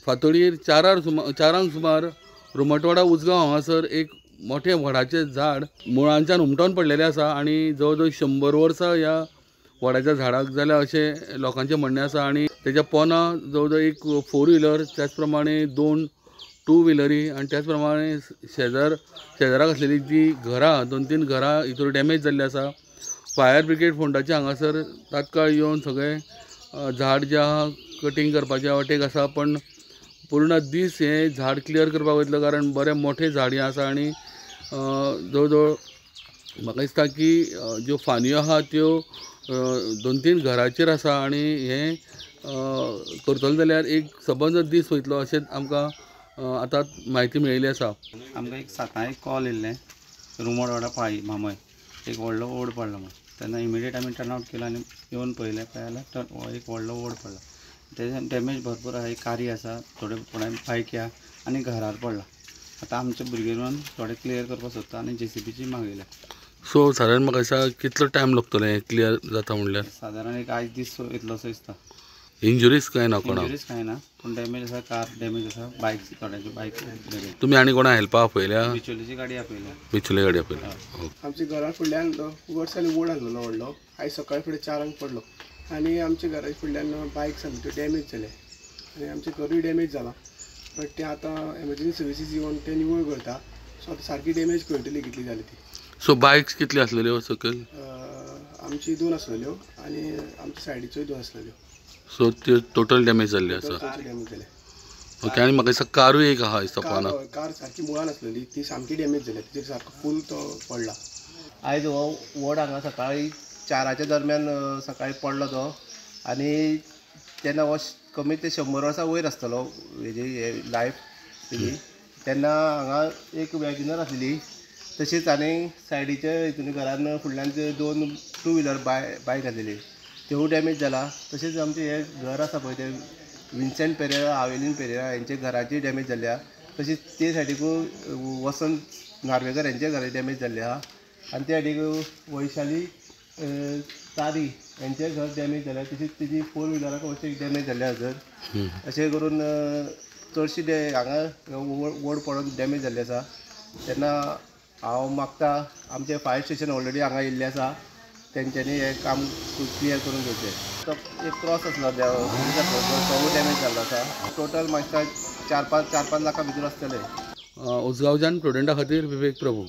फांतोडीर चारांक सुमार रुमटवाडा उजगांव हांगासर एक मोठें वडाचें झाड मुळांच्यान हुमटोवन पडलेलें आसा आनी जवळ जवळ 100 वर्सां ह्या वडाच्या झाडाक जाल्या अशें लोकांचें म्हणणें आसा. आनी तेच्या पोना जवळ जवळ एक 4 व्हिलर, त्याच प्रमाणे 2 टू व्हिलरी आनी त्याच प्रमाणे शेजाराक आसलेली जी घरां, 2-3 घरां हितूर डॅमेज जाल्ली आसा. फायर ब्रिगेड फोंडाचे हांगासर तात्काळ येवन सगळें झाड जें आहा कटींग करपाचें वाटेक आसा, पण पूर्ण दीस हें झाड क्लियर करपाक वयतलो कारण बरें मोठें झाड हें आसा. आनी जवळ जवळ म्हाका दिसता की ज्यो फांदयो आहा त्यो 2-3 घराचेर आसा आनी हें करतलो जाल्यार एक सबंद दीस वयतलो अशें आमकां आतां म्हायती मेळिल्ली आसा. आमकां एक 7 एक कॉल येयल्लें रुमडवाडा पाळी भामय एक व्हडलो ओड पडलो म्हूण. तेन्ना इमिडिएट आमी टर्न आवट केलो आनी येवन पळयलें, पळयल्यार एक व्हडलो ओड पडला. तेजे डॅमेज भरपूर आसा. एक कारी आसा, थोडे थोड्या बायकी आहा आनी घरार पडला. आतां आमचे भुरगे येवन थोडे क्लियर करपाक सोदता आनी जेसीबीची मागयल्या. सो सादारण म्हाका दिसता कितलो टायम लागतलो हें क्लियर जाता म्हणल्यार? सादारण एक आयज दीस येतलो असो दिसता. इंजुरीज कांय ना कोणाक? इंजुरीज कांय ना, पूण डॅमेज आसा. कार डॅमेज आसा, बायक थोड्यांची बायक डॅमेज. तुमी आनी कोणा हेल्पाक आपयल्या? बिचोलीची गाडी आपयल्या. बिचोली गाडी आपयल्या. आमच्या घरा फुडल्यान वर्सांनी वड आसलेलो व्हडलो, आयज सकाळी फुडें 4 पडलो आनी आमच्या घरा फुडल्यान बायक सामक्यो डॅमेज जाले आनी आमचें घरूय डॅमेज जालां. बट तें आतां एमर्जन्सी सर्विसीस येवन तें निवळ करता. सो आतां सारकी डॅमेज कळटली कितली जाली ती. सो बायक्स कितल्यो आसलेल्यो सकयल? आमची 2 आसलेल्यो आनी आमच्या सायडीच्योय 2 आसलेल्यो. सो त्यो टोटल डॅमेज जाल्ली आसा. डॅमेज जाले. ओके. आनी म्हाका दिसता कारूय एक आहा दिसता पोना. कार सारकी मुळान आसलेली, ती सामकी डॅमेज जाल्या, तिचेर सारको फूल तो पडला. आयज हो वड हांगा सकाळी 4 दरम्यान सकाळी पडलो तो आनी तेन्ना हो कमीत ते 100 वर्सां वयर आसतलो हेजी लायफ तेजी. तेन्ना हांगा एक वॅगनर आसली, तशीच आनी सायडीच्या हितून घरान फुडल्यान 2 टू व्हिलर बायक आसलेली, त्योवूय डॅमेज जाला. तशेंच आमचें हें घर आसा पळय तें विन्सेंट पेरेरा, आवेलीन पेरेरा हेंच्या घराची डॅमेज जाल्ली आहा. तशीच ते सायडीकू वसंत नार्वेकर हेंच्या घराची डॅमेज जाल्ली आहा आनी त्या सायडीक वैशाली तारी हेंचें घर डॅमेज जालें. तशीच तेजी 4 व्हिलराक अशें डॅमेज जाल्लें आसा. अशें करून चडशी हांगा वड पडून डॅमेज जाल्ली आसा. तेन्ना हांव मागता आमचें फायर स्टेशन ऑलरेडी हांगा येयल्लें आसा, तेंच्यांनी हें काम क्लियर करून घेवचें. तो एक क्रॉस आसलो तोवूय डॅमेज जाल्लो आसा. टोटल म्हाका 4-5 लाखां भितर आसतलें. उजगांवच्यान प्रुडंटा खातीर विवेक प्रभू.